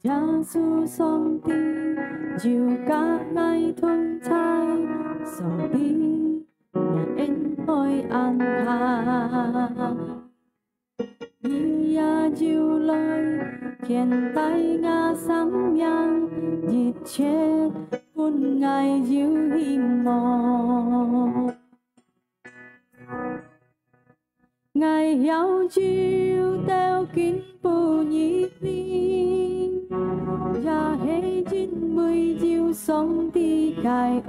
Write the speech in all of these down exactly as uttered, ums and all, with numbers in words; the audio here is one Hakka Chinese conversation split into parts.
耶穌上帝就甲𠊎同在，上帝，你恩待恁大。你也有來，牽帶𠊎生命，一切分𠊎有希望。 𠊎曉就到今晡日哩，也係因為有上帝个愛。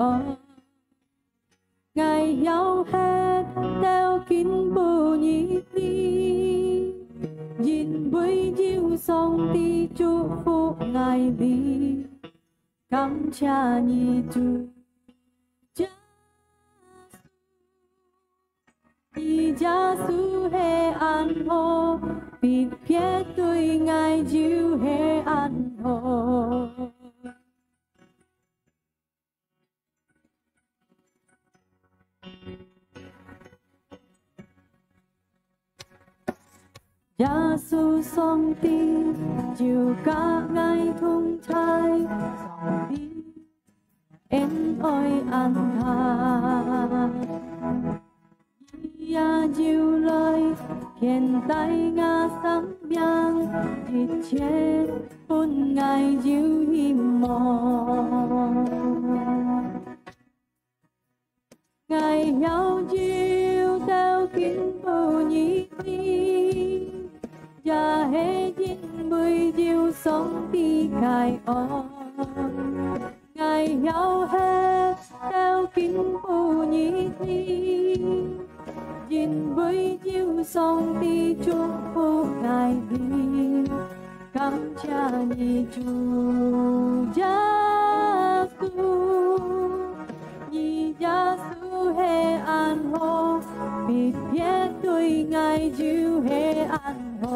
𠊎曉歇到今晡日哩，因為有上帝祝福𠊎哩。感謝你，主耶穌。 你耶穌係恁好，特別對𠊎就係恁好。耶穌上帝就甲𠊎同在，上帝 恩愛恁大，你也有來，牽帶𠊎生命，一切分𠊎有希望。𠊎曉就到今晡日哩，也係因為有上帝个愛。 𠊎曉歇到今晡日哩，因為有上帝祝福𠊎哩。感謝你，主耶穌，你耶穌係恁好，特別對𠊎就係恁好。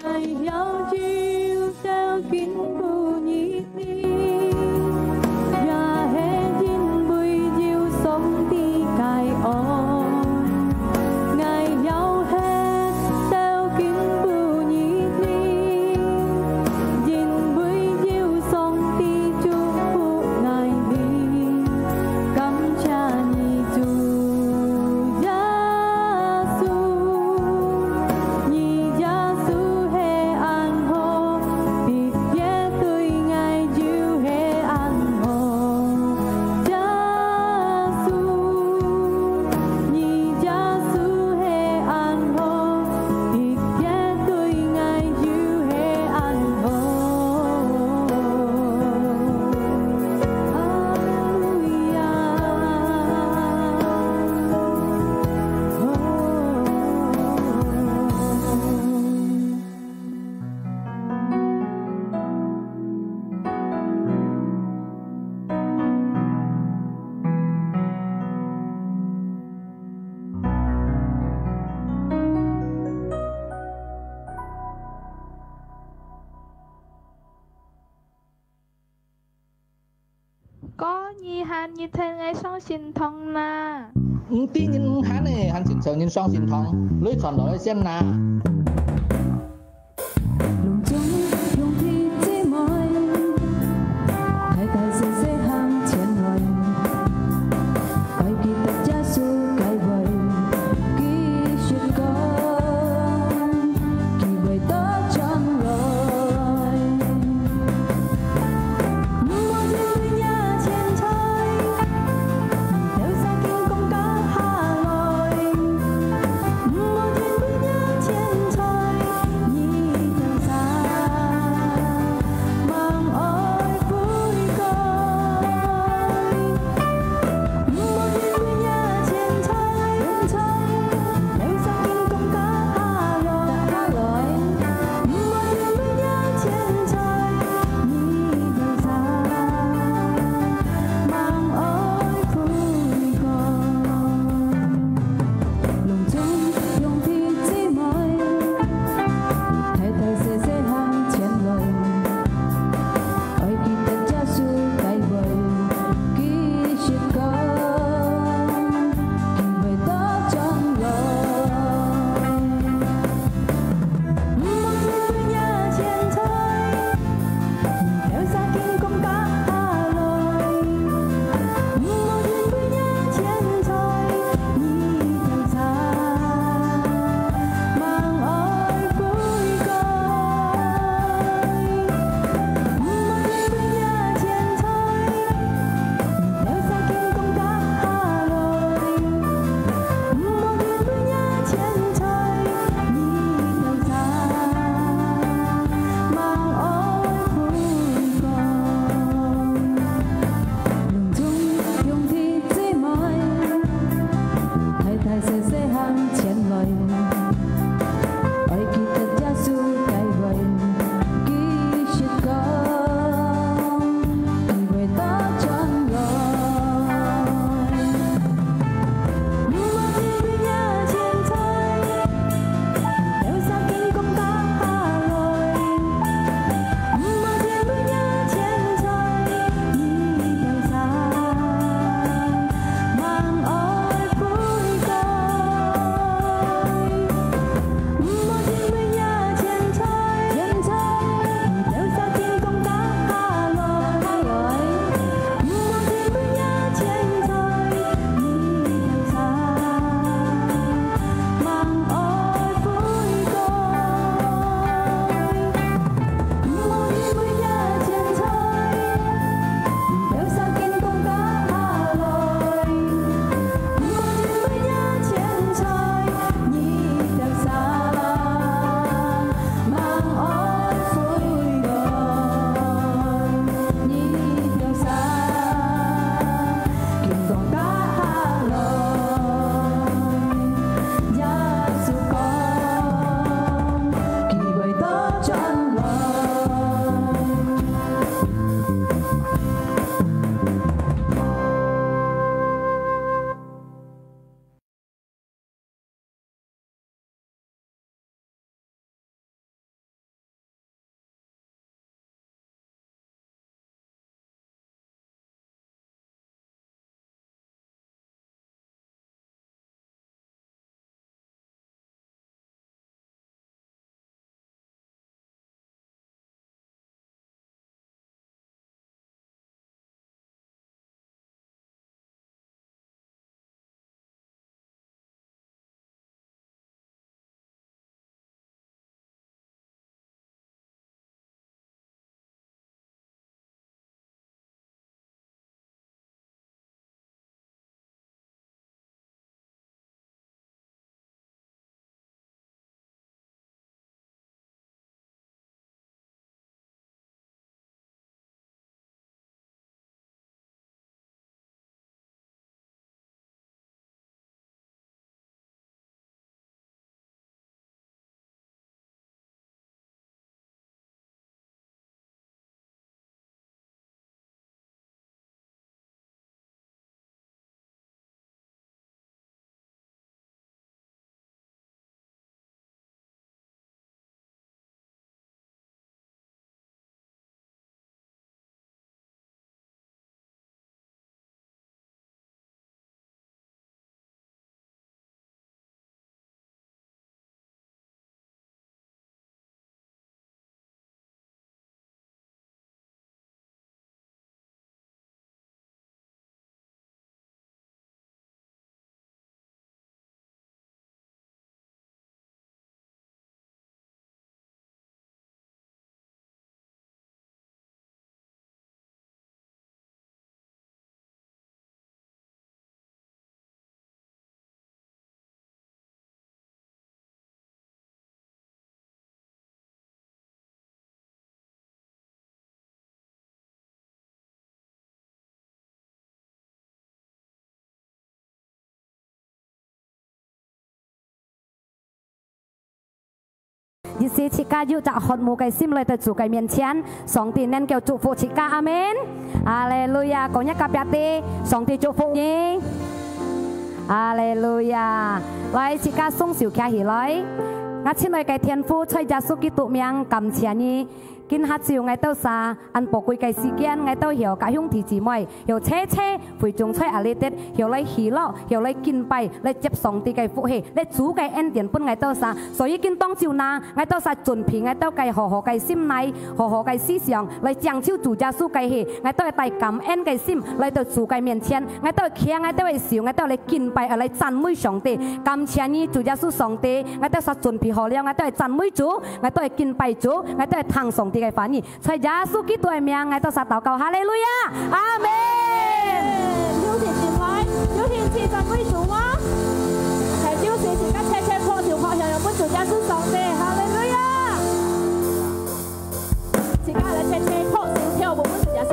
𠊎曉就到今晡日哩，也係因為有上帝个愛。𠊎曉歇到今晡日哩，因為有上帝祝福𠊎哩。感謝你，主耶穌。 你耶穌係恁好，特別對𠊎就係恁好。耶穌，你耶穌係恁好，特別對𠊎就係恁好。哈利路亞！ 哥，你喊日頭𠊎上聖堂啦。毋知人毋喊呢，還尋著人上聖堂，鐳傳落來先啦。其實自家有隻渴慕个心來到主个面前，上帝能夠祝福自家。阿門。哈利路亞！講一隔壁个，上帝祝福你。哈利路亞！來，自家雙手擎起來。𠊎親愛个天父，在耶穌基督名感謝你。今下晝𠊎兜儕恁寶貴个時間，𠊎兜曉甲兄弟姊妹，曉齊齊會眾在這裡，曉來喜樂，曉來敬拜，來接上帝个福氣，來主个恩典分𠊎兜儕。所以今當晝呢，𠊎兜儕準備𠊎兜个好好个心內，好好个思想，來領受主耶穌个喜。𠊎兜會帶感恩个心來到主个面前，𠊎兜會擎𠊎兜个手，𠊎兜來敬拜，來讚美上帝。感謝你，主耶穌上帝，𠊎兜儕準備好了，𠊎兜會讚美主，𠊎兜會敬拜主，𠊎兜會聽上帝个話語。 在耶穌基督个名，𠊎兜儕禱告，哈利路亞，阿門。有信心來，有興趣讚美主嗎？在這時自家齊齊拍手拍響，分主耶穌上帝，哈利路亞！自家來齊齊拍手跳舞，分主耶穌。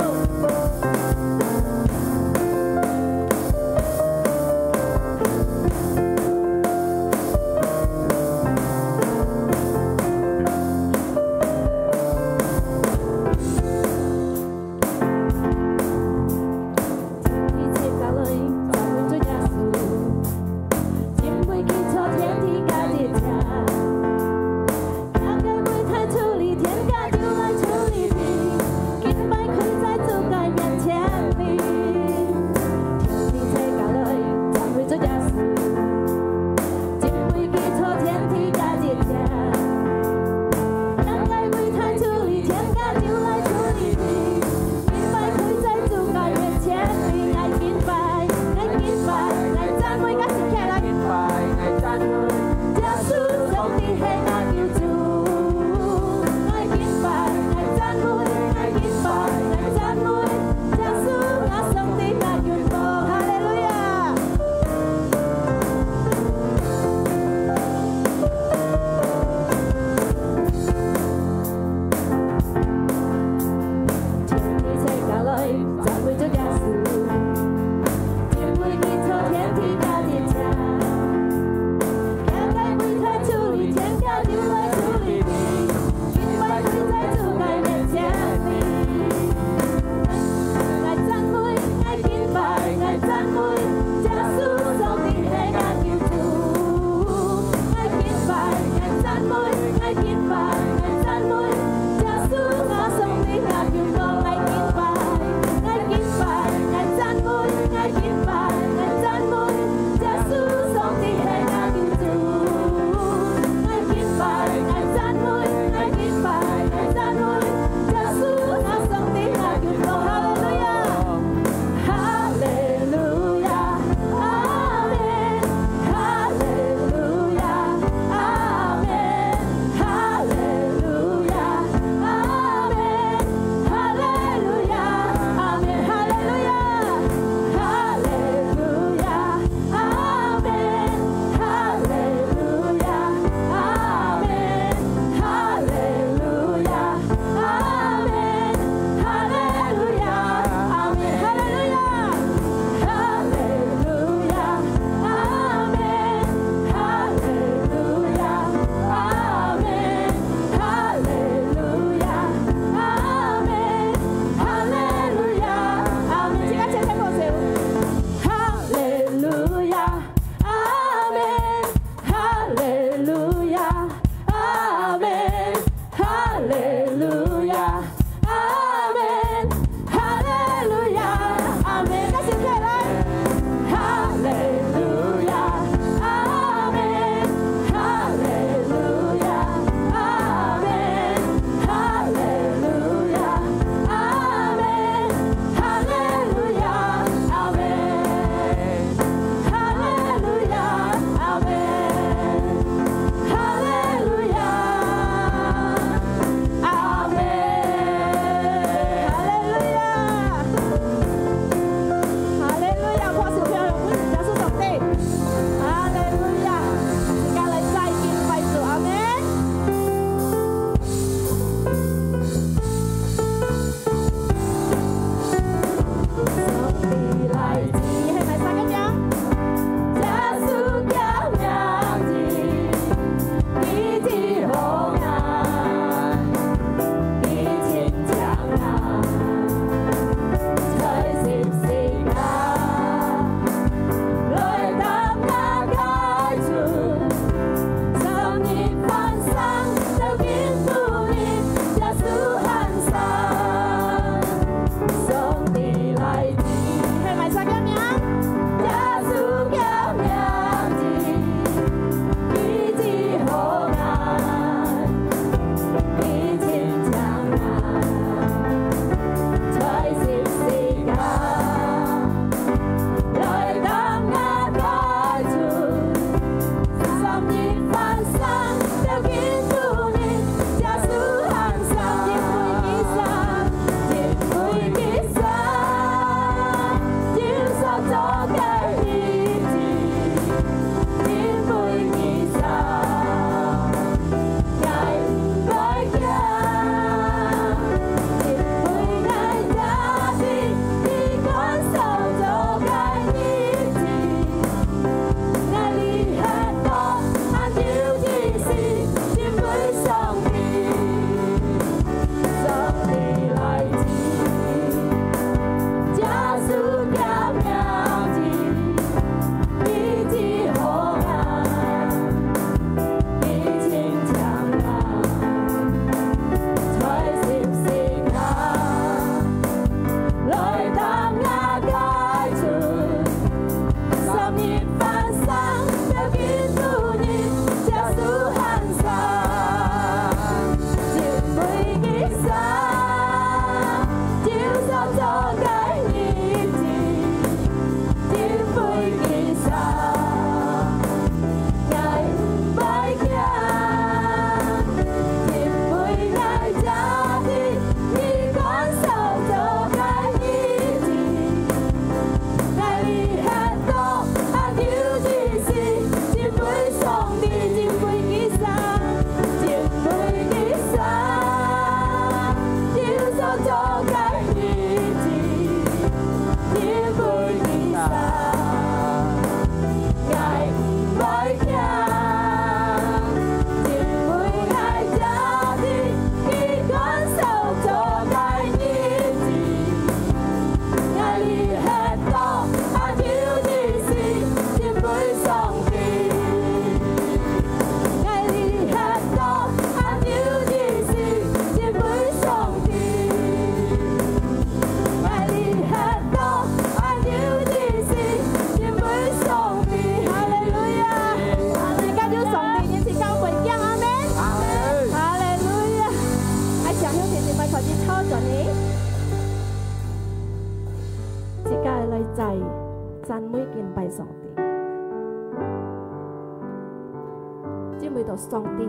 為到上帝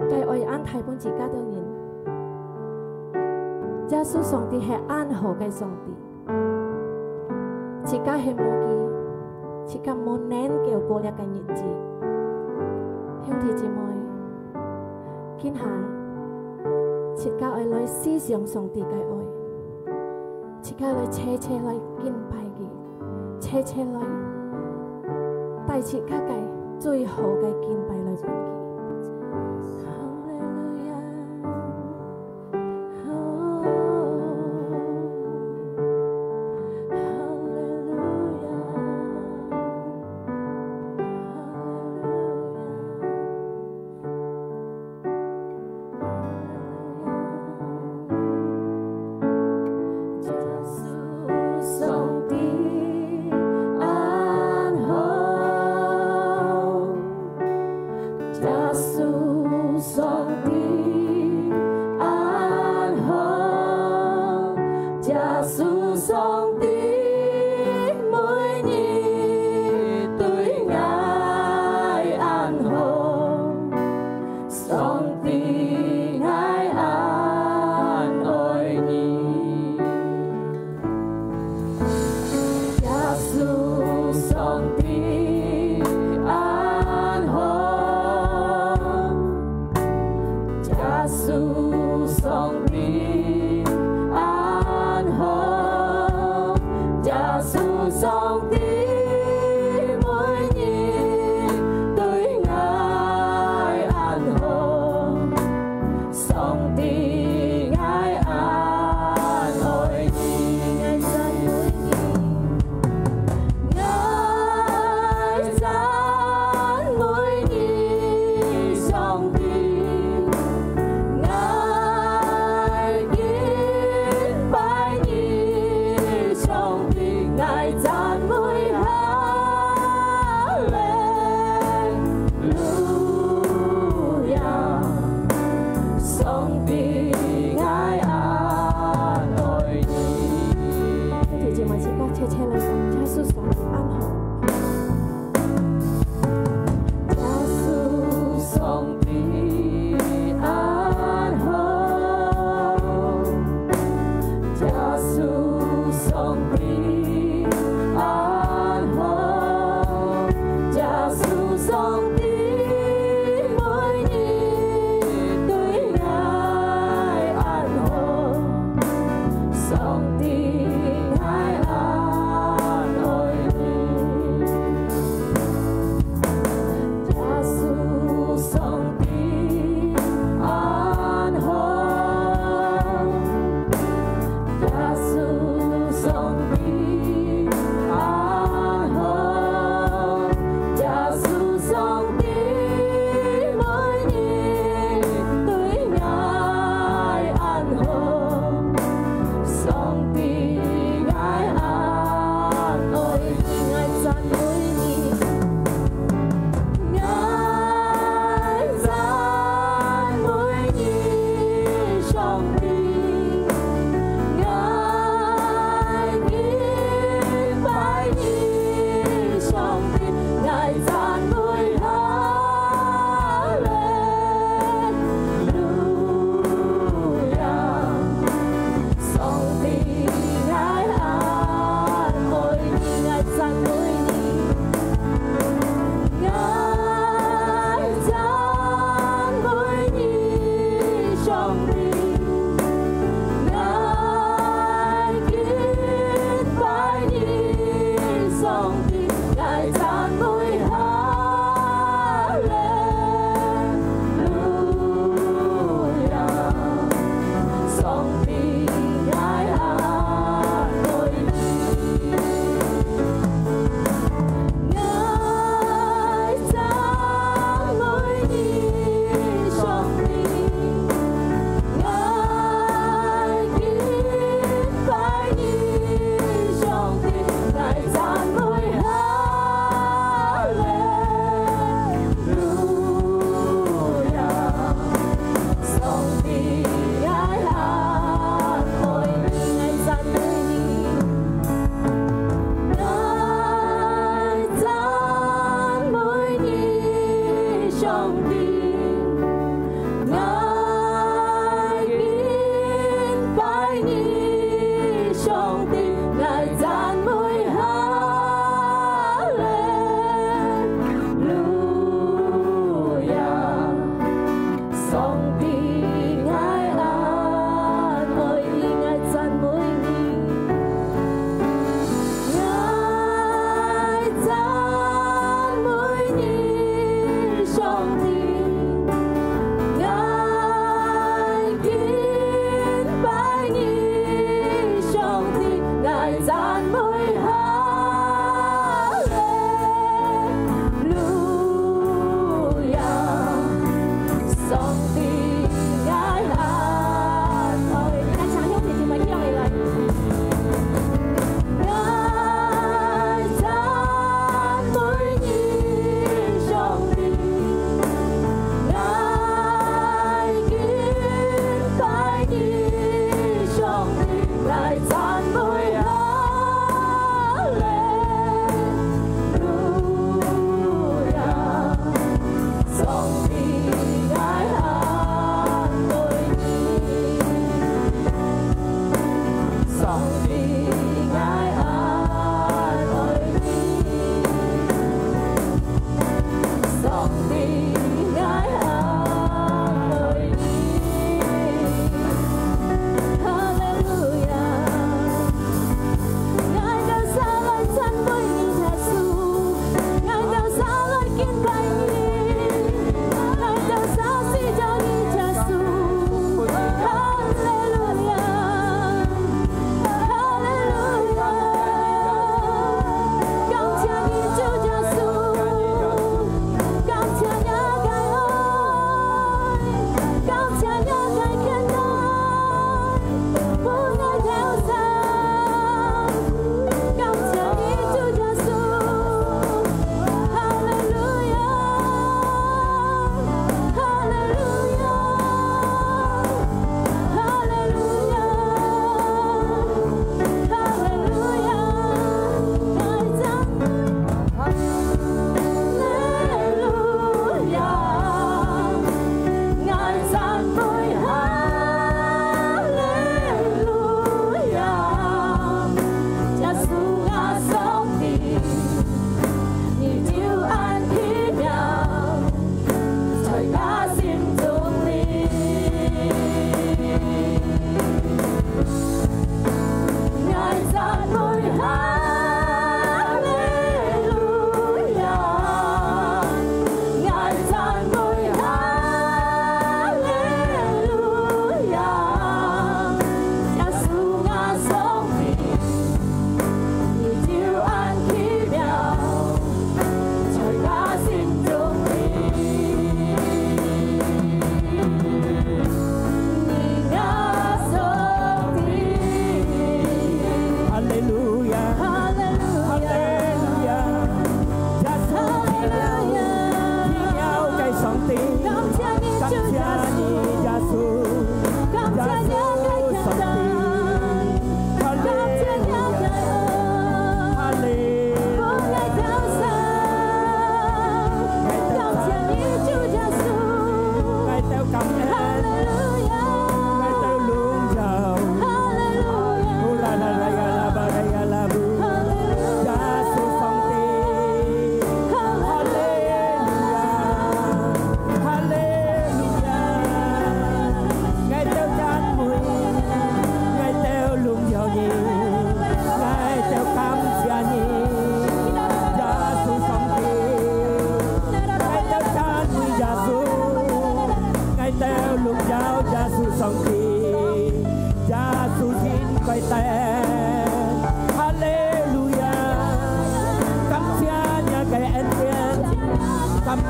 个愛恁大分自家个人。耶穌上帝係恁好个上帝，自家係無佢，自家無能夠過這个日子。兄弟姊妹，今下自家愛來思想上帝个愛。 自家來齊齊來敬拜佢，齊齊來帶自家个最好个敬拜來分佢。哈利路亞，哦，哈利路亞，哈利路亞。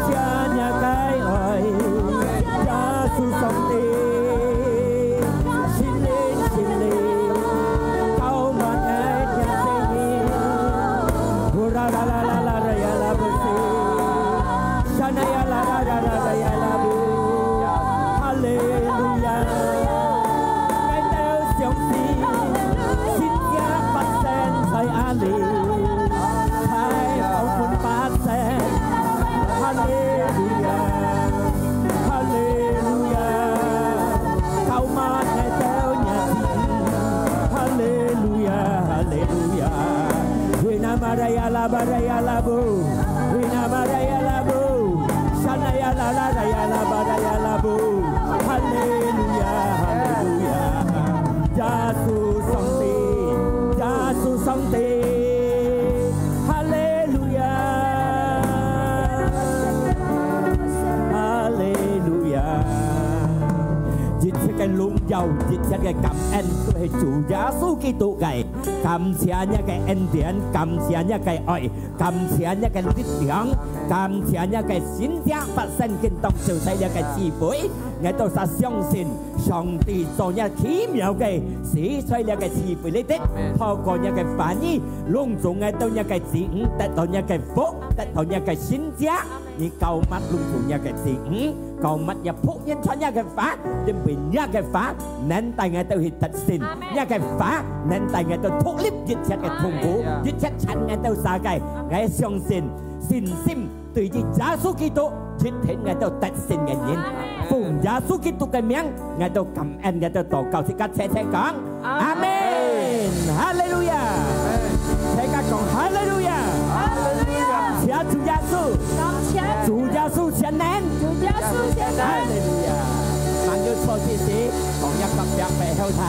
謝你个愛，耶穌上帝，聖靈，聖靈，膏抹𠊎這人。烏拉拉拉拉拉拉呀拉布西，沙那呀拉拉拉拉拉呀拉布。哈利路亞！𠊎兜相信，神蹟發生在這裡，在我們發生。 哈利路亞，哈利路亞，膏抹𠊎兜若子。哈利路亞，哈利路亞。Hina maraya la baraya la bu, hina maraya la bu, shanaya la la raya la baraya la bu. 哈利路亞，哈利路亞，耶穌上帝，耶穌上帝。 哈利路亞！哈利路亞！一切个榮耀，一切个感恩，都係主耶穌基督个。感謝若个恩典，感謝若个愛，感謝若个力量，感謝若个神蹟發生，今當晝在這个聚會，𠊎兜儕相信，上帝做若奇妙个事，在這个聚會裡底，透過若个話語， 攏總𠊎兜若个子女得到若个福，得到若个神蹟，你膏抹攏總若个子女，膏抹若僕人傳若个話，因為若个話能帶𠊎兜去得勝，阿們。若个話能帶𠊎兜脫離一切个痛苦，阿們。一切纏𠊎兜儕个，𠊎相信信心 對於耶穌基督，一定𠊎兜得勝个人。阿們。奉耶穌基督个名，𠊎兜感恩，𠊎兜禱告，自家齊齊講，阿們。阿們。哈利路亞！大家講哈利路亞！哈利路亞！謝主耶穌！感謝主耶穌全能！主耶穌全能！哈利路亞！還有坐之時，講一個別个後堂，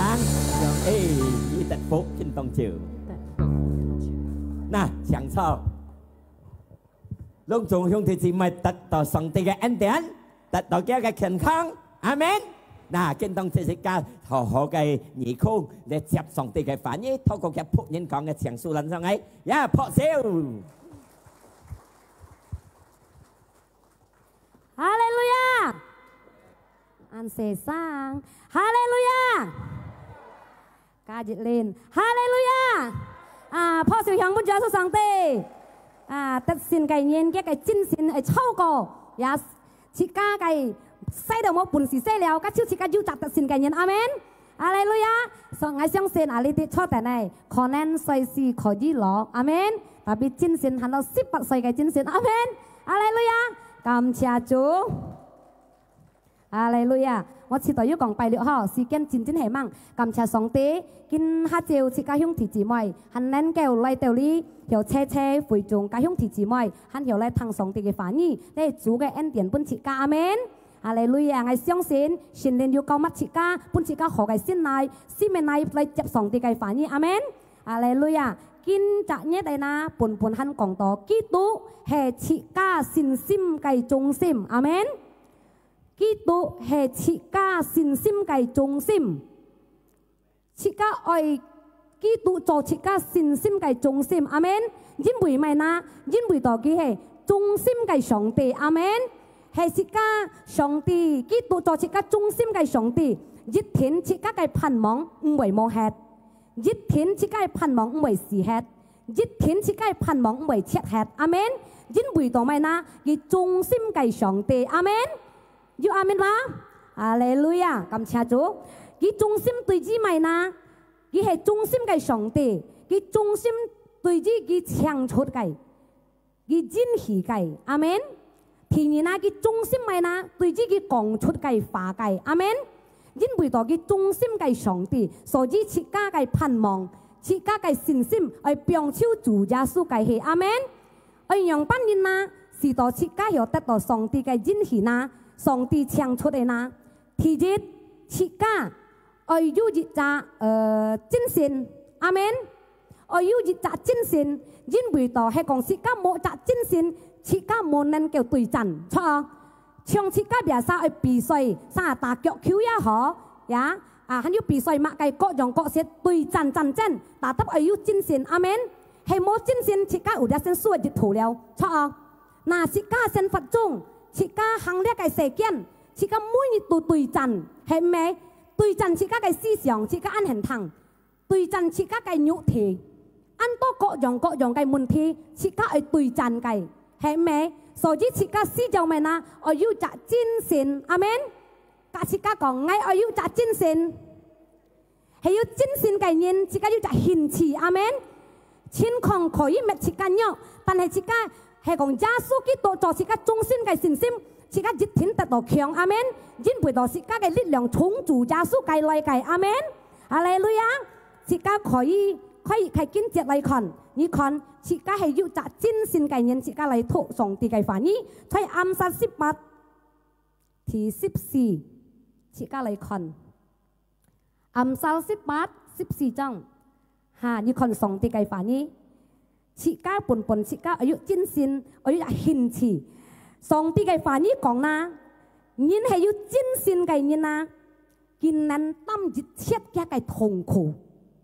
講，哎，你得福，今當晝。那，請坐。 攏總兄弟姊妹得到上帝个恩典，得到佢个健康。阿們。那，今當晝自家好好个耳空來接上帝个話語，透過佢僕人講个，請手攬上來，呀，拍手。哈利路亞！恁細聲，哈利路亞！ 加一輪，哈利路亞！啊，拍手響分主耶穌上帝！啊，得勝个人，佢个精神會超過，也自家个使到無本事使了，該就自家有隻得勝个人，阿們！哈利路亞！所以𠊎相信啊，你兜坐等呢，可能歲數可以老，阿們！Tapi精神還到十八歲个精神，阿們！哈利路亞！感謝主！ 哈利路亞！𠊎試著又講拜六吼，時間真真係猛，感謝上帝。今下晝自家兄弟姊妹還能夠來到這，曉齊齊會眾个兄弟姊妹，還曉來聽上帝个話語，這主个恩典分自家，阿們。哈利路亞！𠊎相信聖靈有膏抹自家，分自家好个心內，心个內來接上帝个話語，阿們。哈利路亞！今隻月个呢，本本還講到基督係自家信心个中心，阿們。 基督係自家信心个中心，自家愛基督做自家信心个中心。阿們。因為麼个呢？因為到佢係中心个上帝。阿們。係自家上帝，基督做自家中心个上帝，一定自家个盼望毋會無忒，一定自家个盼望毋會死忒，一定自家个盼望毋會絕忒。阿們。因為到麼个呢？佢中心个上帝。阿們。 有阿們無？哈利路亞！感謝主。佢中心對於麼个呢？佢係中心个上帝，佢中心對於佢唱出个，佢應許个。阿們。第二呢，佢中心麼个呢？對於佢講出个話个。阿們。因為到佢中心个上帝，所以自家个盼望，自家个信心愛放在主耶穌个去。阿們。 愛仰般人呢？使到自家曉得到上帝个應許呢？上帝唱出个呢？第一，自家愛有一隻，呃，精神。阿們。愛有一隻精神，因為到係講自家無隻精神，自家無能夠對戰，著哦。像自家biasa愛比賽，啥打腳球也好，呀，啊，還有比賽麼个各樣各色對戰戰爭，tetap愛有精神。阿們。 係無精神，自家有這身手个日頭了，著哦。那自家生活中，自家行這个世間，自家每日都對戰，係毋係？對戰自家个思想，自家恁現行，對戰自家个肉體，恁多各樣各樣个問題，自家愛對戰个，係毋係？所以自家需要麼个呢？愛有隻精神，阿門。佮自家講，𠊎愛有隻精神。 係有精神个人，自家有隻興趣，阿門。情況可以搣自家弱，但係自家係講耶穌基督做自家中心个信心，自家一定得到強，阿門。因為到自家个力量從主耶穌个來个，阿門。哈利路亞！自家可以可以開經節來看，你看，自家係有隻精神个人，自家來讀上帝个話語，在Amsal十八第十四，自家來看。 Amsal十八，十四章。哈，你看上帝个話語，自家本本自家愛有精神，愛有興趣。上帝个話語講啦，人係有精神个人啊，佢能擔一切佢个痛苦。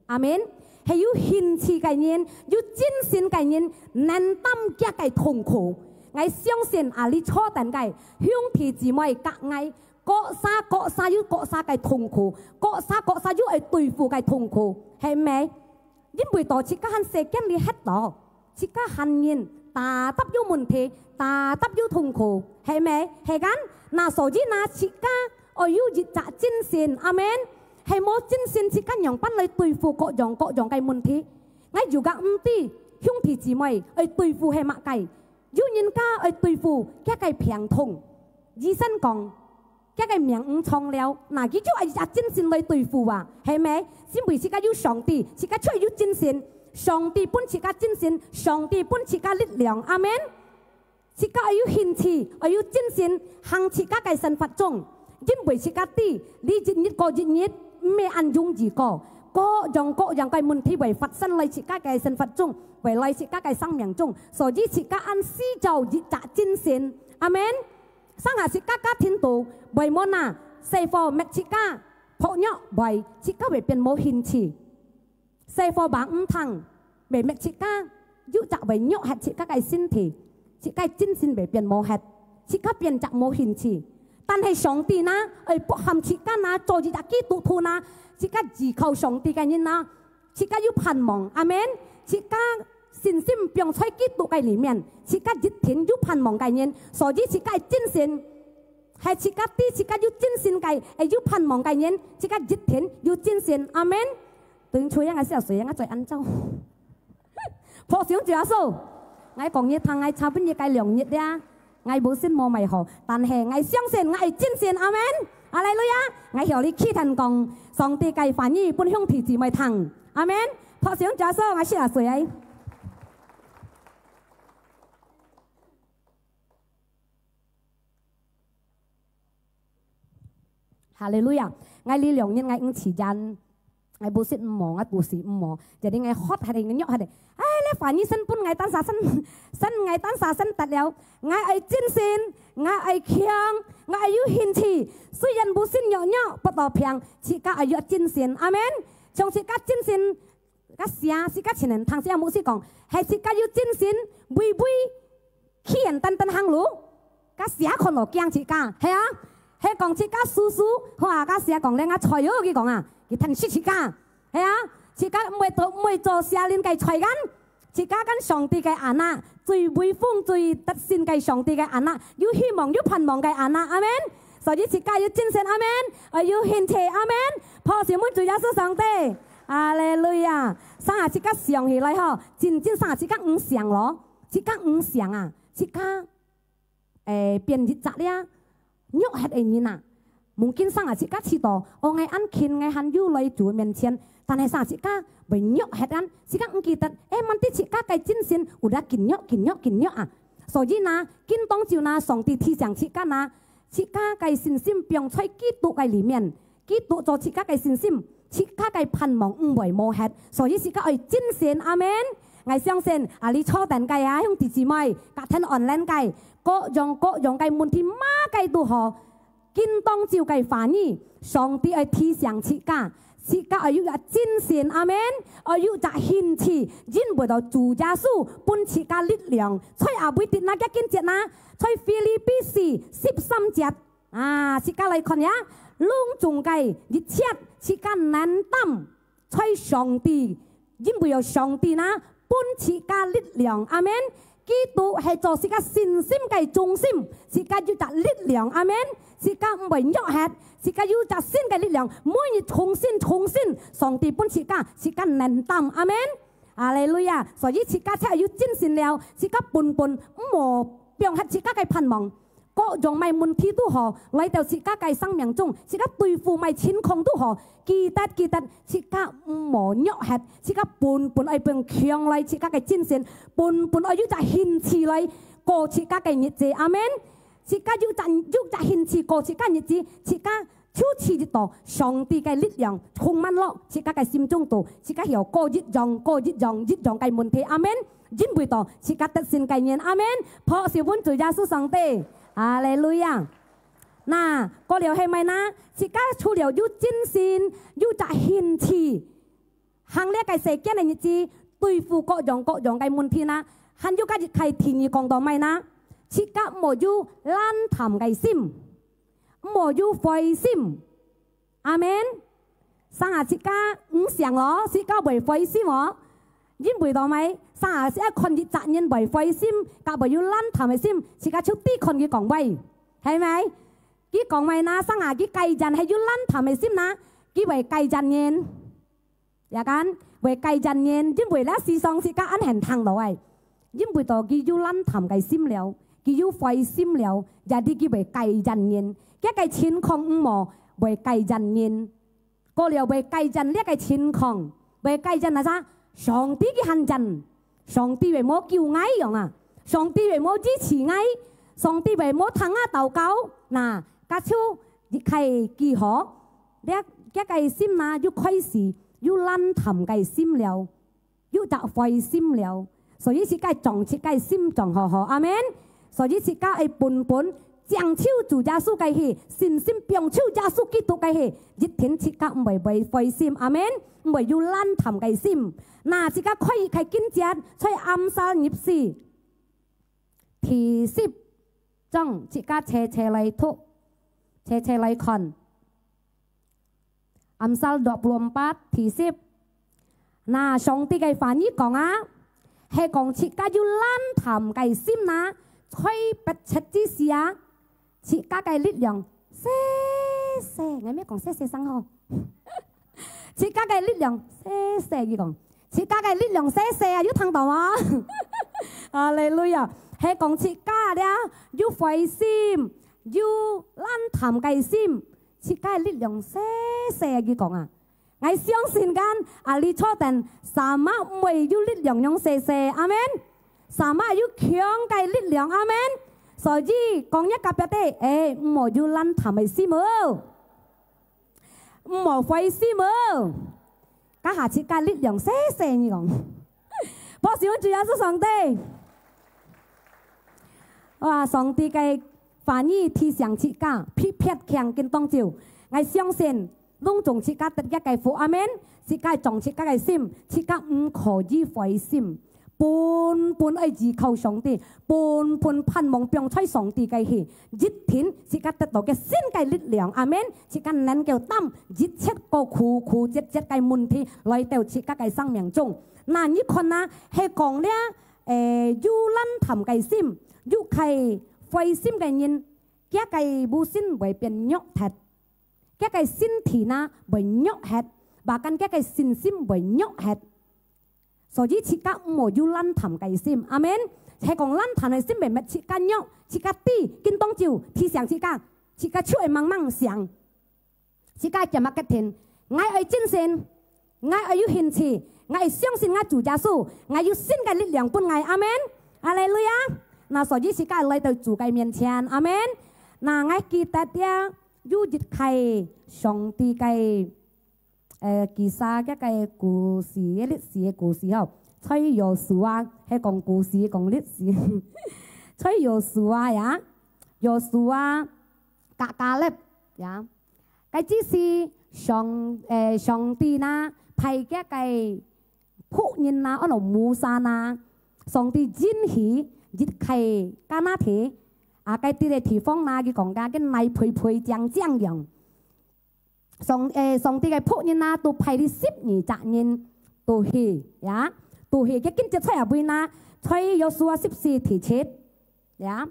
阿門。係有興趣个人，有精神个人，能擔佢个痛苦。𠊎相信啊，你坐等个兄弟姊妹佮𠊎 各儕各儕有各儕个痛苦，各儕各儕有愛對付个痛苦，係毋係？因為到自家還世間裡歇到，自家還人，tetap有問題，tetap有痛苦，係毋係？係kan？那所以呢，自家愛有一隻精神，阿門。係無精神，自家仰般來對付各樣各樣个問題？𠊎有个毋知，兄弟姊妹愛對付係麼个？ 有人家愛對付佢个病痛，醫生講，佢个命毋長了，那佢就愛一隻精神來對付啊，係無？因為自家有上帝，自家就有精神，上帝分自家精神，上帝分自家力量，阿門。自家愛有興趣，愛有精神，行自家个生活中，因為自家知，你一日過一日，毋係恁容易過，各樣各樣个問題會發生來自家个生活中，會來自家个生命中，所以自家恁需要一隻精神。阿門。 成下自家家庭肚，會無哪，細貨搣自家，薄弱會，自家會變無興趣。細貨話毋聽，會搣自家，有隻會弱忒自家个身體，自家精神會變無忒，自家變隻無興趣。但係上帝哪，愛迫喊自家哪，做一隻基督徒哪，自家依靠上帝个人哪， 自家有盼望，阿門。自家信心放在基督个裡面，自家一定有盼望个人，所以自家个精神，係自家知自家有精神个，係有盼望个人，自家一定有精神，阿門。對，所以𠊎笑死，𠊎最安靜。拍手主耶穌，𠊎講你聽，𠊎差不多个兩日了。 𠊎無信無麼好，但係𠊎相信𠊎个精神，阿門。哈利路亞！𠊎向你祈禱講，上帝个話語分兄弟姊妹聽，阿門。拍手主耶穌，𠊎食下水。哈利路亞！𠊎這兩日𠊎毋食煙， 𠊎無食毋好，𠊎肚屎毋好，jadi𠊎渴忒，𠊎弱忒。哎，這話語神分𠊎單儕神，神𠊎單儕神得了。𠊎愛精神，𠊎愛強，𠊎愛有興趣。雖然無信弱弱，不到病，自家愛有精神。阿門。像自家精神，自家寫，自家前人聽自家牧師講，係自家有精神，微微 企人單單行路，該蛇看到驚自家，係啊？係講自家輸輸，哇！該蛇講咧，𠊎菜哦，佢講啊，佢吞食自家，係啊？自家毋會做，毋會做蛇人个菜乾，自家跟上帝个anak，最威風、最得勝个上帝个anak，有希望、有盼望个anak，阿門。所以自家有精神，阿門，愛有興趣，阿門。拍手分主耶穌上帝，哈利路亞！成下自家想起來吼，真正成下自家毋想咯，自家毋想啊，自家 誒，變一隻了，弱忒个人啊。Mungkin成下自家試著，哦，𠊎恁勤，𠊎還有來主面前，但係成下自家會弱忒恁，自家毋記得，誒，問題自家个精神，有得緊弱、緊弱、緊弱啊。所以呢，今當晝呢，上帝提醒自家呢，自家个信心放在基督个裡面， 基督做自家个信心，自家个盼望毋會無忒，所以自家愛精神，阿門。𠊎相信，啊，你坐等个啊，兄弟姊妹，隔天online个，各樣各樣个問題，麼个都好，今當晝个話語，上帝愛提醒自家，自家愛有隻精神，阿門。愛有隻興趣，因為到主耶穌分自家力量。在哪位跌那个經節那？在腓立比四十三節啊，自家來看呀。攏總个一切，自家能擔，在上帝，因為有上帝那分自家力量，阿門。 基督係做自家信心个中心，自家有隻力量，阿門。自家毋會弱忒，自家有隻新个力量，每日重新重新，上帝分自家，自家能擔，阿門。哈利路亞！所以自家才有精神了，自家本本毋好放忒自家个盼望。各樣个問題都好，來到自家个生命中，自家對付麼情況都好，記得記得，自家毋好弱忒，自家本本愛放強來自家个精神， 本本愛有隻興趣來過自家个日子，阿門。自家有隻有隻興趣過自家日子，自家就試得到上帝个力量充滿落自家个心中肚，自家曉過一樣過一樣一樣个問題，阿門。因為到自家得勝个人，阿門。拍手分主耶穌上帝，哈利路亞。那過了係麼呢？自家除了有精神，有隻興趣， 行這个世間个日子，對付各樣各樣个問題呢，還有个一个第二講到麼呢？自家毋好有懶惰个心，毋好有灰心。阿門。生下自家毋想咯，自家會灰心哦。因為到麼？生下自家看一隻人會灰心，甲會有懶惰个心，自家就抵看佢講話，係咪？佢講話呢，生下佢个人係有懶惰个心呢，佢會个人人。 也kan會个人人，因為這世上自家恁很聽到个，因為到佢有懶惰个心了，佢有灰心了，jadi佢會个人人。這个情況毋好，會个人人。過了會个人這个情況，會个人哪啥？上帝佢還人，上帝會無救𠊎樣啊？上帝會無支持𠊎？上帝會無聽𠊎禱告？那，該就一个記號。 這，這个心哪，又開始有懶惰个心了，有隻灰心了。所以自家將自家心裝好好，阿門。所以自家愛本本，將就主耶穌个去，信心放就耶穌基督个去，一定自家毋會，會灰心，阿門。毋會有懶惰个心。那自家開一个經節，在Amsal二十四，第十章，自家齊齊來讀，齊齊來看。 Amsal dua puluh empat，第十。那上帝个話語講啊，係講自家有懶惰个心哪，在迫切之時啊，自家个力量細細，𠊎乜講細細聲吼。自家个力量細細，佢講，自家个力量細細啊，有聽到無？哈利路亞！係講自家了，有灰心，有懶惰个心， 自家个力量細細，佢講啊。𠊎相信kan，啊，你坐等，sama毋會有力量樣細細，阿門。Sama有強个力量，阿門。所以講一隔壁个，誒，毋好有懶惰个心哦，毋好灰心哦。該下自家力量細細，你講。拍手分主耶穌上帝。 哇，上帝个話語提醒自家，別別強緊當晝。𠊎相信，攏總自家得一个福，阿門。自家裝自家个心，自家毋可以灰心。本本愛依靠上帝，本本盼望放在上帝个去，一定自家得到个新个力量，阿門。自家能夠擔一切个苦苦節節个問題來到自家个生命中。那你看啊，係講了， 誒，有懶惰个心，有个灰心个人，佢个無信會變弱忒，佢个身體哪會弱忒，bahkan佢个信心會弱忒。所以自家毋好有懶惰个心，阿門。係講懶惰个心會搣自家弱，自家知，緊當晝提醒自家，自家就會猛猛想。 自家个決定，𠊎愛精神，𠊎愛有興趣，𠊎愛相信𠊎主耶穌，𠊎有新个力量分𠊎，阿門。哈利路亞！那所以自家來到主个面前，阿門。那𠊎記得呀，有一个上帝个，呃，kisah个个故事，个歷史个故事吼，在約書亞，係講故事，講歷史，在約書亞呀，約書亞，甲迦勒呀。 該之時，上，誒，上帝哪，派佢个僕人哪，安到Musa哪，上帝應許一個迦南地，啊，該地个地方哪，佢講个，該泥肥肥靚靚樣。上，誒，上帝个僕人哪，都派這十二隻人都去，呀，都去，該經節在哪位哪，在Yosua十四第七，呀。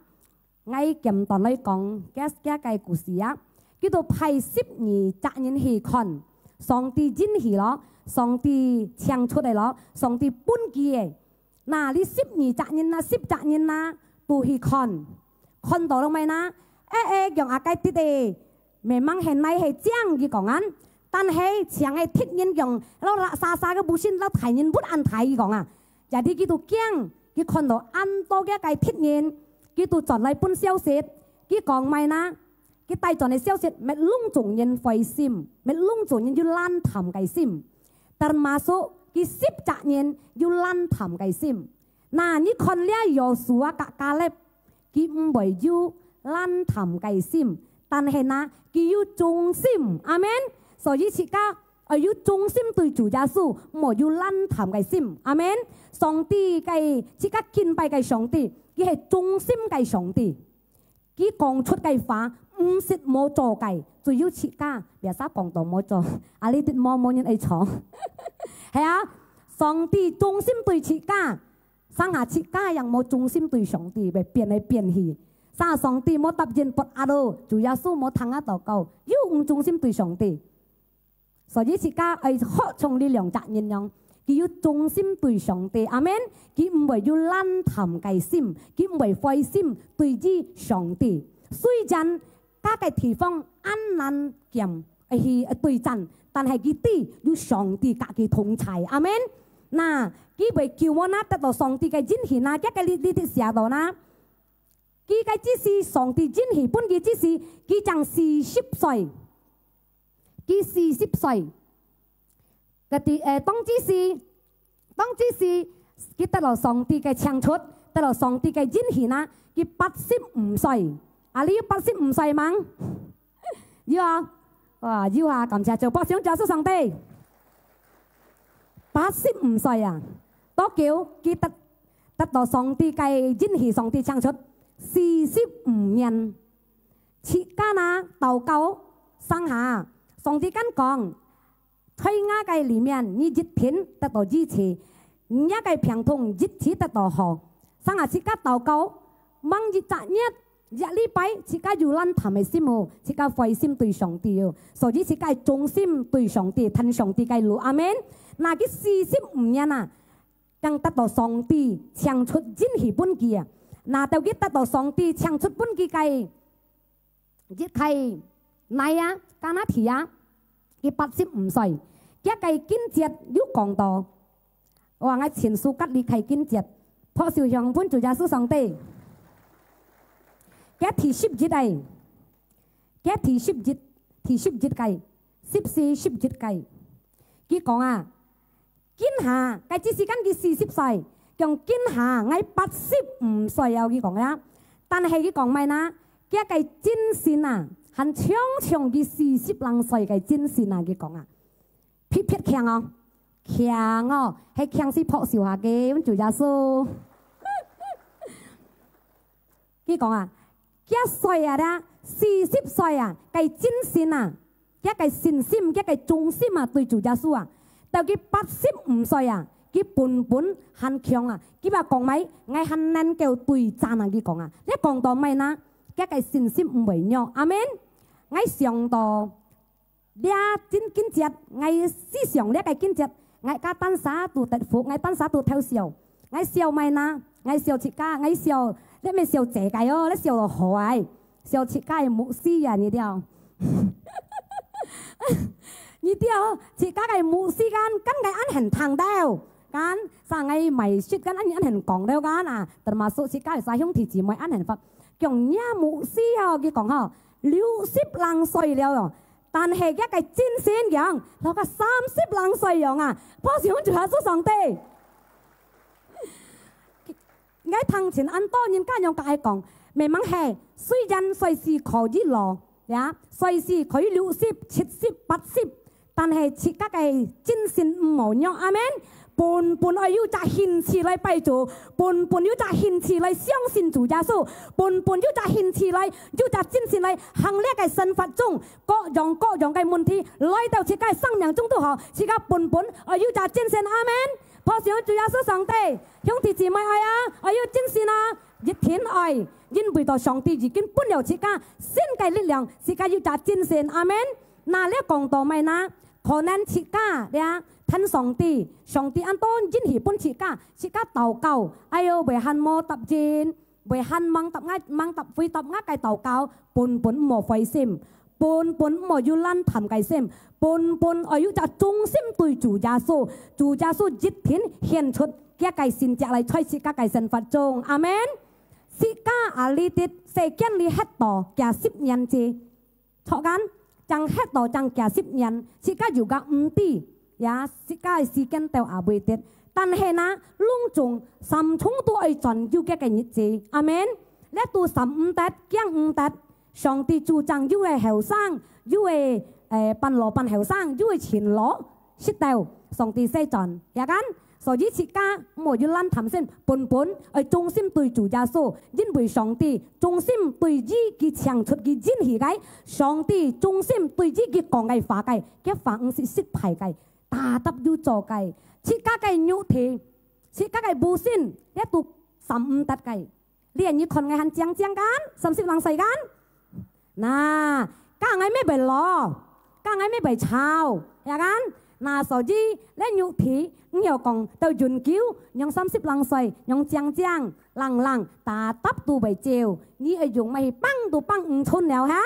𠊎簡單來講，這，這個故事啊，佢都派十二隻人去看，上帝應許咯，上帝請出个咯，上帝分佢个。那這十二隻人啊，十隻人啊，都去看，看到了無哪？誒誒，講啊，該地个，memang係泥係靚，佢講啊，但係像个敵人講，摎沙沙个不信，摎大人不安大，佢講啊。 Jadi佢都驚，佢看到恁多个个敵人，佢都轉來分消息，佢講麼哪？佢帶轉个消息，乜攏總人灰心，乜攏總人有爛淡个心。Termasuk佢十隻人有爛淡个心。那你看這Yosua佮Kaleb，佢毋會有爛淡个心，但係哪，佢有忠心。阿門。所以自家 愛有忠心對主耶穌，莫有爛淡个心。阿門。上帝个，自家敬拜个上帝，佢係忠心个上帝。佢講出个話，毋識無做个，只有自家。Biasa講到無做，啊，這兜無，無人愛做。係啊，上帝忠心對自家， 成下自家也無忠心對上帝，會變來變去。成下上帝無答應，發閼咯，主耶穌無聽啊禱告，又毋忠心對上帝。所以自家愛學像這兩隻人樣，佢有忠心對上帝，阿門。佢毋會有爛淡个心，佢毋會灰心對於上帝。雖然該个地方恁難揀，愛去對戰，但係佢知有上帝佮佢同在，阿門。 那，佢會救恩啊，得到上帝个應許啊，這个裡，裡底寫到哪？佢个之時，上帝應許分佢之時，佢正四十歲。佢四十歲。該啲，誒，當之時，當之時，佢得到上帝个請出，得到上帝个應許啊，佢八十五歲。啊，你有八十五歲吂？ 有啊，哇，有啊，感謝主，拍手掌，主耶穌上帝。八十五歲啊，多久佢得，得到上帝个應許，上帝請出？四十五年。自家啊，禱告，成下，上帝敢講，在𠊎个裡面，你一定得到醫治，你个病痛一直得到好。成下自家禱告，吂一隻月， 一禮拜，自家有爛淡个心哦，自家灰心對上帝哦，所以自家忠心對上帝，跈上帝个路。阿門。那佢四十五年啊，正得到上帝請出應許分佢啊。那到佢得到上帝請出分佢个一個哪啊，迦南地啊，佢八十五歲，佢个經節有講到， 哇，𠊎親手隔離開經節，拍手響分主耶穌上帝。佢第十一个，佢第十一，第十一个，十四、十一个。佢講啊，今下，該隻時間佢四十歲，講今下，𠊎八十五歲啊，佢講啊。但係佢講麼呢？佢个精神啊，還像像佢四十零歲个精神啊，佢講啊。 特別強哦，強哦，係強係拍手下个，阮主耶穌。佢講啊，佢歲啊啦，四十歲啊，个精神啊，佢个信心，佢个忠心啊，對主耶穌啊，到佢八十五歲啊，佢本本還強啊，佢話講麼，𠊎還能夠對戰啊，佢講啊，你講到麼呢？佢个信心毋會弱，阿門。𠊎想到 這經，經節，𠊎思想這个經節，𠊎个單儕都得福，𠊎單儕都偷笑。𠊎笑麼呢？𠊎笑自家，𠊎笑，這毋係笑自家哦，這笑到好啊，笑自家个牧師啊，你知道？你知道，自家个牧師kan，kan𠊎恁樣聽到，kan，上𠊎買雪kan，恁樣講了kan啊，termasuk自家个兄弟姊妹恁樣發，講若牧師哦，佢講吼，六十零歲了哦， 但係佢个精神樣，老个三十零歲樣啊，拍手分主耶穌上帝。𠊎聽見恁多人家樣甲𠊎講，明明係，雖然歲數可以老，呀，歲數可以六十、七十、八十，但係自家个精神毋好弱。阿門。本本愛有隻興趣來拜主，本本有隻興趣來相信主耶穌，本本有隻興趣來，有隻精神來行這个生活中，各樣各樣个問題來到自家个生命中都好，自家本本愛有隻精神。阿門。拍手主耶穌上帝，兄弟姊妹愛啊，愛有精神啊，一定愛，因為到上帝已經分了自家新个力量，自家有隻精神。阿門。那這講到麼个呢？可能自家這，聽上帝，上帝恁多應許分自家，自家禱告，哎喲，會還無答應，會還吂答𠊎，吂答，回答𠊎个禱告，本本毋好灰心，本本毋好有冷淡个心，本本愛有隻忠心對主耶穌，主耶穌一定顯出佢个神蹟來在自家个生活中。阿門。自家啊，這滴世間裡歇到幾十年節， 著kan，正歇到正幾十年，自家有个毋知，呀，自家个時間到啊會得。但係呢，攏總三重都愛轉有个个日子。阿門。這都閃毋得，驚毋得。上帝主正有个後生，有个，誒，半老半後生，有个全老，識到上帝先轉，ya kan？ 所以自家毋好有冷淡心，本本愛忠心對主耶穌，因為上帝忠心對佢，佢請出佢應許个，上帝忠心對佢，佢講个話个，佢話毋係失敗个，tetap有做个。自家个肉體，自家个本性，這都閃毋得个。 你看𠊎還靚靚kan，三十零歲kan？那，該𠊎乜會老，該𠊎乜會醜，ya kan？那所以，這肉體，毋曉講到永久，仰三十零歲，仰靚靚、靚靚，tetap都會走。你愛用麼个去挷都挷毋伸了哈？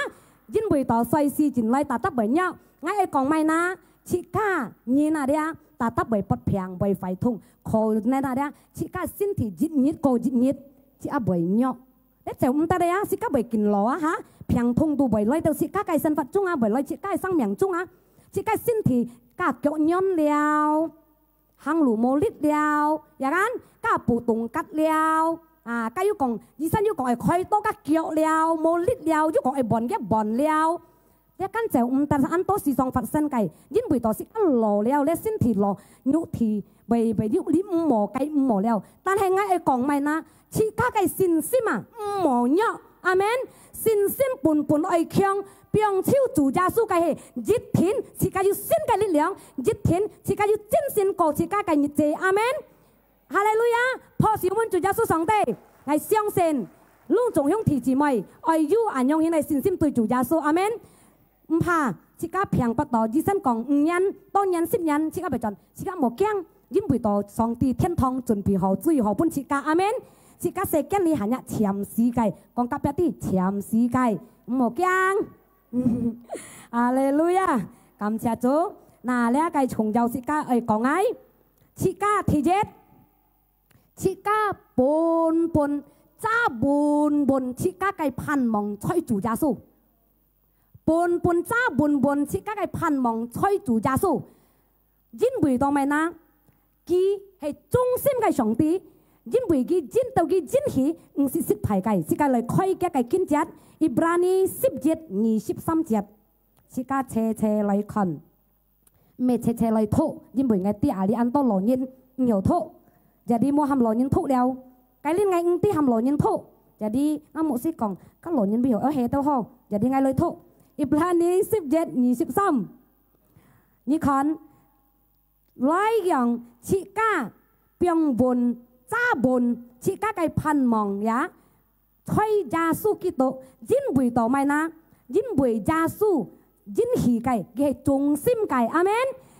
因為到歲數進來tetap會弱。𠊎愛講麼个呢？自家人啊這，tetap會發病，會壞痛，可能啊這，自家身體一日過一日，自家會弱。 這走毋得个啊，自家會緊老啊哈，病痛都會來到自家个生活中啊，會來自家个生命中啊，自家身體加腳軟了，行路無力了，ya kan，加不動格了，啊，加又講，醫生又講會開刀个腳了，無力了，又講會換个換了。 這kan走毋得，恁多時常發生个，因為到時間老了，這身體老，肉體會，會，你，你毋好，該毋好了。但係𠊎愛講麼个呢？自家个信心啊，毋好弱。阿門。信心本本愛強，放手主耶穌个係，一定自家有新个力量，一定自家有精神過自家个日子。阿門。 哈利路亞！拍手分主耶穌上帝。𠊎相信，攏總兄弟姊妹，愛有恁樣形个信心對主耶穌。阿門。毋怕，自家病發到，醫生講五年、多年、十年，自家會轉，自家莫驚，因為到上帝天堂準備好最好分自家。阿門。自家世間裡還有暫時个，講隔壁知暫時个，毋好驚。哈利路亞！感謝主。那這个重要自家愛講个， 自家第一，自家本本，揸穩穩自家个盼望在主耶穌。本本揸穩穩自家个盼望在主耶穌。因為到麼个呢？佢係忠心个上帝，因為佢應到佢應許，毋係失敗个。自家來開佢个經節，Ibrani十一二十三節，自家齊齊來看。 毋係齊齊來讀，因為𠊎知啊，這恁多老人毋曉讀。Jadi無喊老人讀了，該輪𠊎毋知喊老人讀。Jadi𠊎牧師講，該老人毋曉，愛歇到好。Jadi𠊎來讀。Ibrani十一二十三。你看，來讓自家放穩、揸穩自家个盼望呀。 在耶穌基督，因為到麼个呢？因為耶穌應許个，佢係忠心个。阿門。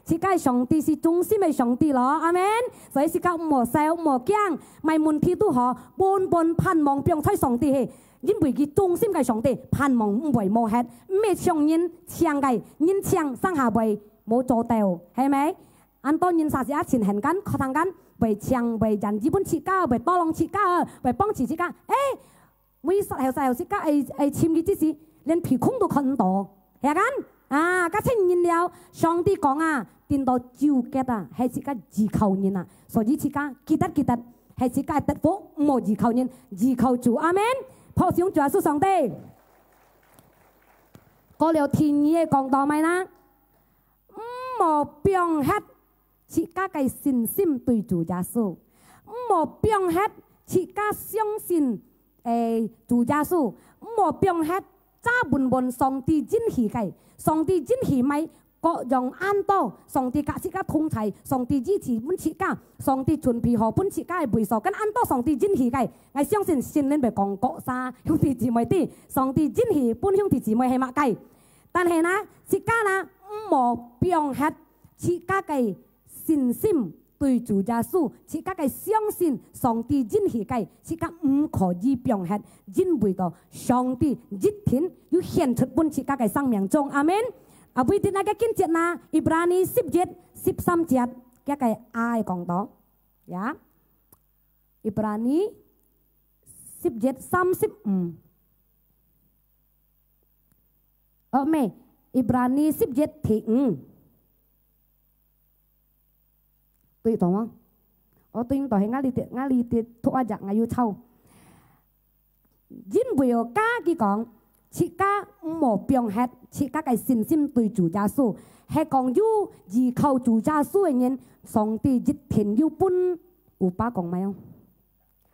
自家个上帝係忠心个上帝咯。阿門。所以自家毋好愁，毋好驚，麼个問題都好，本本盼望放在上帝係，因為佢忠心个上帝，盼望毋會無忒，毋係像人請个，人請生下會無做到，係無？ 恁多人儕時啊，盡恨kan，可憐kan，會請，會願意分自家，會tolong自家，會幫助自家。誒，每煞後煞後自家，誒，誒，尋佢之時，連鼻空都看毋到，係kan？啊，該請人了，上帝講啊，等到救恩啊，係自家依靠人啊，所以自家記得記得，係自家得福，毋好依靠人，依靠主。阿門。拍手主耶穌上帝。過了第二个講到麼个呢？毋好放忒自家个信心對主耶穌，毋好放忒自家相信，誒，主耶穌，毋好放忒早本本上帝應許个，上帝應許麼个各樣恁多，上帝佮自家同在，上帝醫治分自家，上帝準備好分自家个位所，跟恁多上帝應許个，𠊎相信聖靈會講各儕兄弟姊妹知，上帝應許分兄弟姊妹係麼个。 但係呢，自家呢，毋好放忒自家个信心對主耶穌，自家个相信上帝應許个，自家毋可以放忒，因為到上帝一定有顯出分自家个生命中。阿門。啊，為著哪个經節呢？Ibrani十一十三節，這个愛講到，呀，Ibrani十一三十五。 哦，毋係，Ibrani十一第五。對到無？哦，對到係𠊎這，𠊎這讀啊，𠊎有抄。因為哦，該佢講，自家毋好放忒自家个信心對主耶穌，係講有依靠主耶穌个人，上帝一定有分。有把講無哦？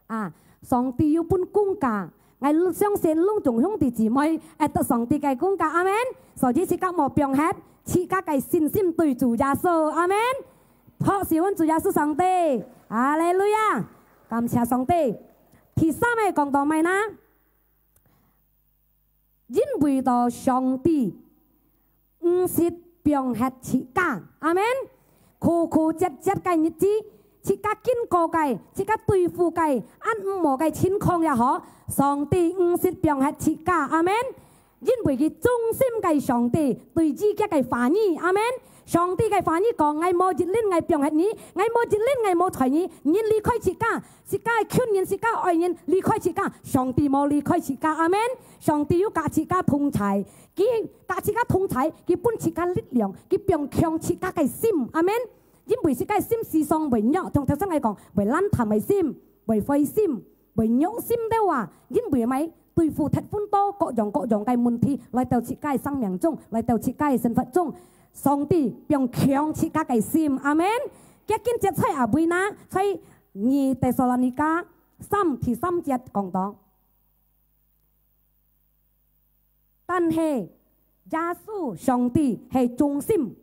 啊，上帝有分工價，𠊎相信攏總兄弟姊妹會得上帝个工價，阿門。所以自家莫放忒自家个信心對主耶穌，阿門。拍手分主耶穌上帝，哈利路亞！感謝上帝。第三个講到麼个呢？ 因為到上帝毋識放忒自家，阿門。苦苦節節个日子，自家經過个，自家對付个，恁毋好个情況也好，上帝毋識放忒自家，阿門。因為佢忠心个上帝對自家个話語，阿門。上帝个話語講：「𠊎無一輪𠊎放忒你，𠊎無一輪𠊎無睬你，你離開自家，自家个親人，自家愛人離開自家，上帝無離開自家。」阿門。上帝有佮自家同在，佢佮自家同在，佢分自家力量，佢放強自家个心。阿門。因為自家个心時常會弱，像頭先𠊎講，會爛淡个心，會灰心，會弱心兜啊，因為麼个？對付忒分多各樣各樣个問題來到自家个生命中，來到自家个生活中。上帝放強自家个心。阿門。 該經節在哪位呢？在二Tesalonika三第三節講到，但係耶穌上帝係忠心，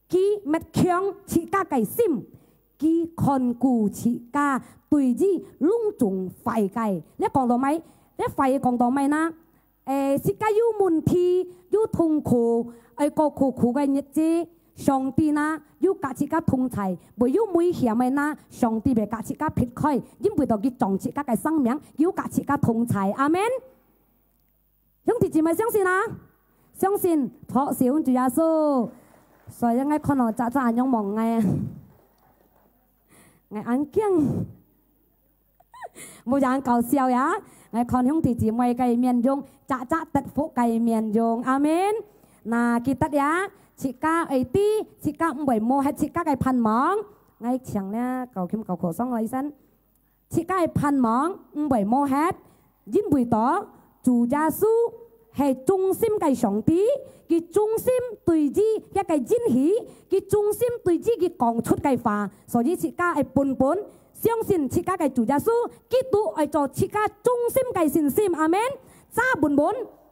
佢搣強自家个心，佢看顧自家對於攏總壞个。這講到麼个？這壞个講到麼个呢？ 誒，自家有問題，有痛苦，愛過苦苦个日子，上帝呢，有佮自家同在，會有危險个呢，上帝會佮自家撇開，因為到佢掌自家个生命，有佮自家同在。阿門。兄弟姊妹，相信啊？相信，拍手分主耶穌。所以𠊎看到早早恁樣望𠊎啊。 𠊎恁驚。無恁搞笑呀！𠊎看兄弟姊妹个面容，隻隻得福个面容。阿門。那記得呀，自家愛知，自家毋會無忒自家个盼望。𠊎請了搞琴搞口上來先。自家个盼望毋會無忒， 因為到主耶穌係忠心个上帝，佢忠心對於佢个應許，佢忠心對於佢講出个話，所以自家愛本本相信自家个主耶穌基督，愛做自家忠心个信心。阿門。早本本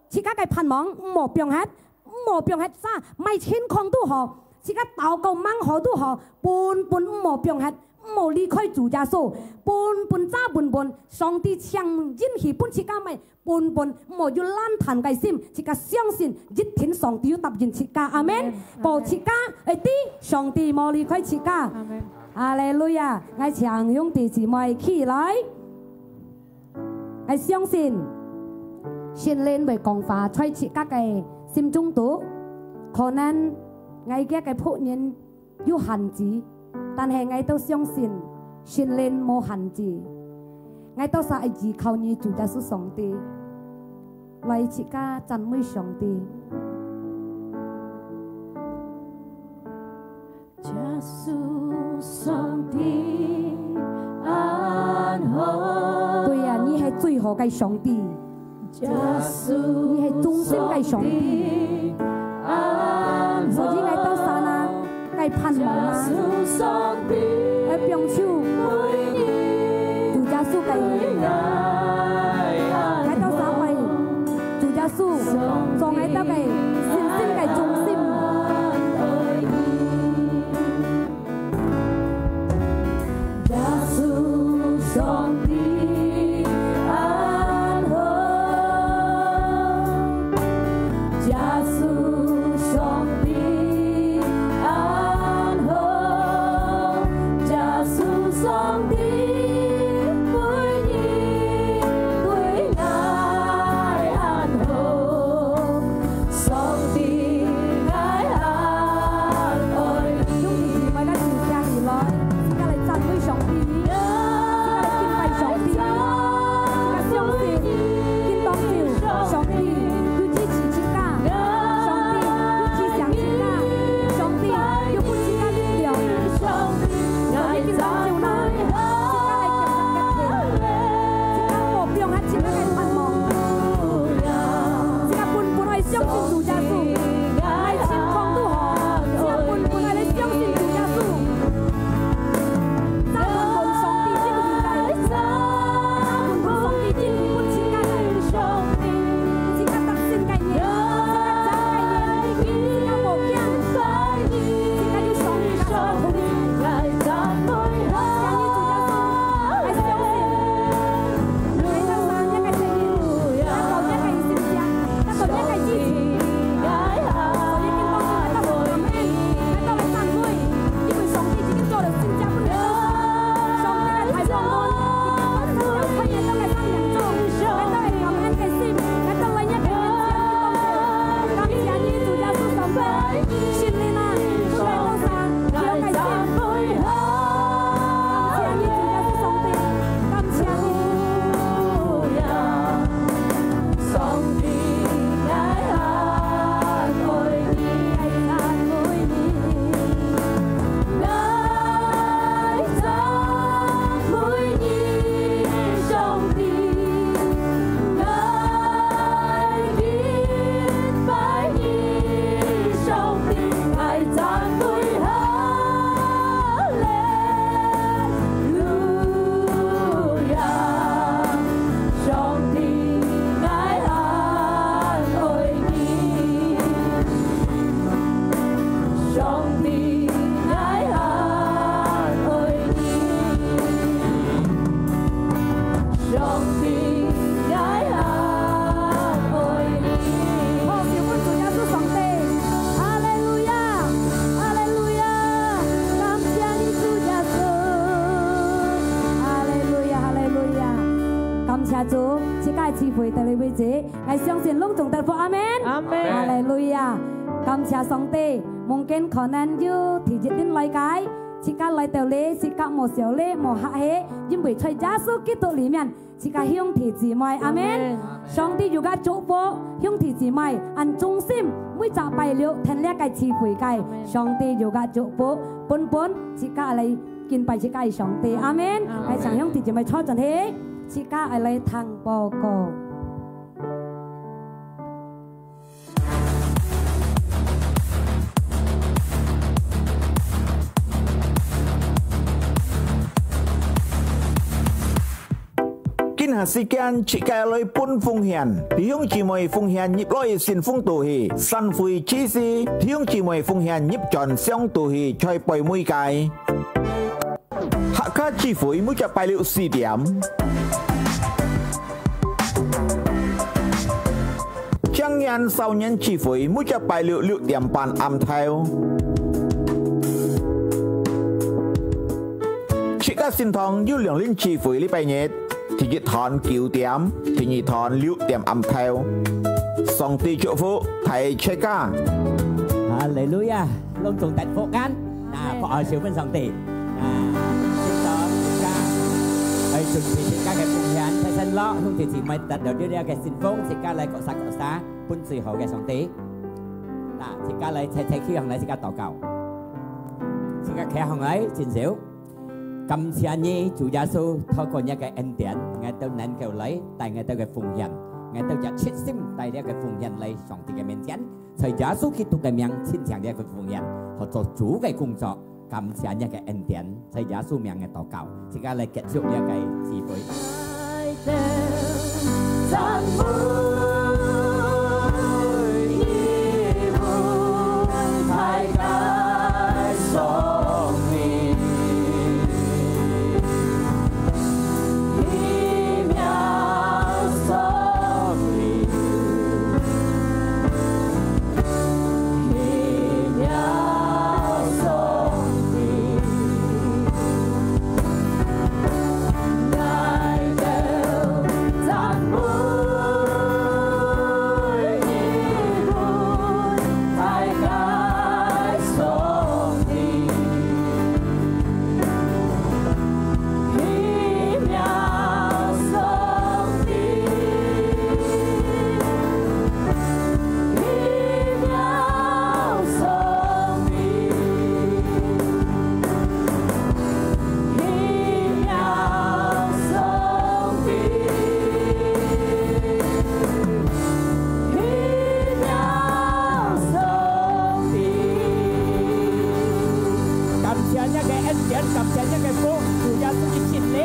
自家个盼望毋好放忒，毋好放忒早，麼个情況都好，自家禱告吂好都好，本本毋好放忒， 毋好離開主耶穌，本本早本本，上帝常應許分自家麼个，本本毋好有爛淡个心，自家相信一定上帝有答應自家。阿門。阿門。保自家，愛知上帝無離開自家。阿門。哈利路亞！𠊎請兄弟姊妹起來。𠊎相信聖靈會講話在自家个心中肚，可能𠊎个僕人 有限制，但係𠊎兜相信聖靈無限制。𠊎兜儕愛依靠你主耶穌上帝，來自家讚美上帝。耶穌上帝恁好。對啊，你係最好个上帝。耶穌，你係忠心个上帝。所以𠊎兜儕啊，个盼望啊，愛放手，主耶穌个，𠊎兜儕愛主耶穌做𠊎兜个信心个中心。 耶穌上帝恁好，耶穌上帝恁好，耶穌上帝每日對𠊎恁好。 上帝，𠊎恁愛你。兄弟姊妹，咱就徛起來，自家來讚美上帝，自家來敬拜上帝，自家相信，今當晝上帝有支持自家，上帝有支持自家，上帝有分自家力量。所以今當晝呢，自家來敬拜上帝，自家目標還自家个盼望。 自家本本愛相信主耶穌，𠊎情況如何，自家本本愛來相信主耶穌。這本本上帝真厲害，這本本上帝真厲害，自家个，自家得勝个人，自家贏个人，自家無驚，自家有上帝个同在。感謝你主耶穌，𠊎相信。 𠊎兜儕若个聲音，𠊎兜若个心聲，𠊎兜若个意志。所以今當晝𠊎兜來感恩，𠊎兜來讚美，因為上帝已經做了神蹟分𠊎兜，上帝个大幫忙，已經發生了在𠊎兜个生命中，𠊎兜个感恩个心，𠊎兜來若个面前，今當晝，感謝你主耶穌上帝，聖靈啊，分𠊎兜儕 感謝你主耶穌上帝，感謝你。上帝，𠊎恁愛你，𠊎恁愛你，𠊎讚美你，上帝，𠊎敬拜你，上帝。 𠊎讚美哈利路亞，上帝，𠊎恁愛你，上帝，𠊎恁愛你。 上帝，𠊎恁愛你。好，手分主耶穌上帝。哈利路亞，哈利路亞，感謝你主耶穌。哈利路亞，哈利路亞。感謝主，自家个聚會到這位止，𠊎相信攏總得福，阿們。阿們。哈利路亞，感謝上帝。Mungkin可能有第一輪來个，自家來到這，自家無愁慮，無客氣，因為在耶穌基督裡面， 自家兄弟姊妹，阿們。阿們。上帝有个祝福，兄弟姊妹，恁忠心，每隻拜六聽這个聚會个，阿們。上帝有个祝福，本本自家來敬拜自家个上帝，阿們。阿們。來，請兄弟姊妹坐轉去，自家來聽報告。 今下時間，自家來分奉獻。弟兄姊妹奉獻入來信封肚去，散會之時，弟兄姊妹奉獻入轉箱肚去，在背尾个。 客家聚會每隻拜六四點。青年少年聚會每隻拜六六點半暗頭。自家聖堂有兩輪聚會禮拜日，第一堂九點，第二堂六點暗頭。上帝祝福大自家。哈利路亞！ 攏總得福个。那，阿們。拍手分上帝。那，今朝自家愛準備自家个奉獻，大聲咯，兄弟姊妹得到這个信封，自家來各儕各儕，分最好个上帝。那，自家來齊齊企䟘來，自家禱告。自家企䟘來，真少。感謝你，主耶穌，透過你个恩典，𠊎兜能夠來帶𠊎兜个奉獻，𠊎兜也切心帶這个奉獻來上帝个面前。在耶穌基督个名，親像這个婦人，去做主个工作。感謝你个恩典，在耶穌名个禱告，自家來結束這个聚會。感謝你个恩典，感謝你个福，主耶穌个聖靈，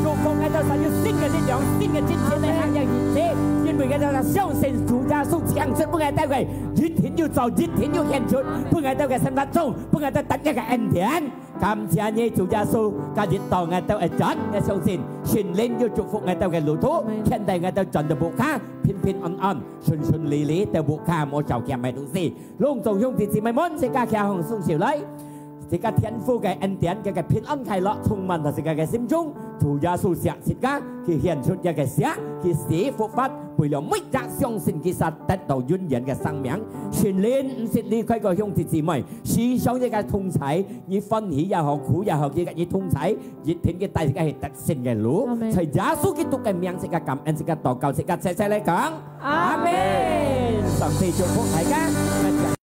祝福𠊎兜儕有新个力量，新个精神來行這日子，因為𠊎兜相信主耶穌強出分𠊎兜个，一定有做，一定有顯出，分𠊎兜个生活中，分𠊎兜得你个恩典。感謝你，主耶穌，今日到𠊎兜个人，𠊎相信聖靈有祝福𠊎兜个路途，牽帶𠊎兜轉到屋下，平平安安，順順利利，到屋下無少欠个東西。 攏總兄弟姊妹們，自家擎䟘雙手來，自家天父个恩典，佢个平安快樂充滿到自家个心中。主耶穌惜自家，佢獻出佢个血，佢死復活，為了每隻相信佢儕得到永遠个生命。聖靈毋識離開過兄弟姊妹，時常佢个同在，你歡喜也好，苦也好，佢个你同在，一定佢帶自家去得勝个路。阿們。在耶穌基督个名，自家感恩，自家禱告，自家齊齊來講。 阿們。上帝祝福大家，大家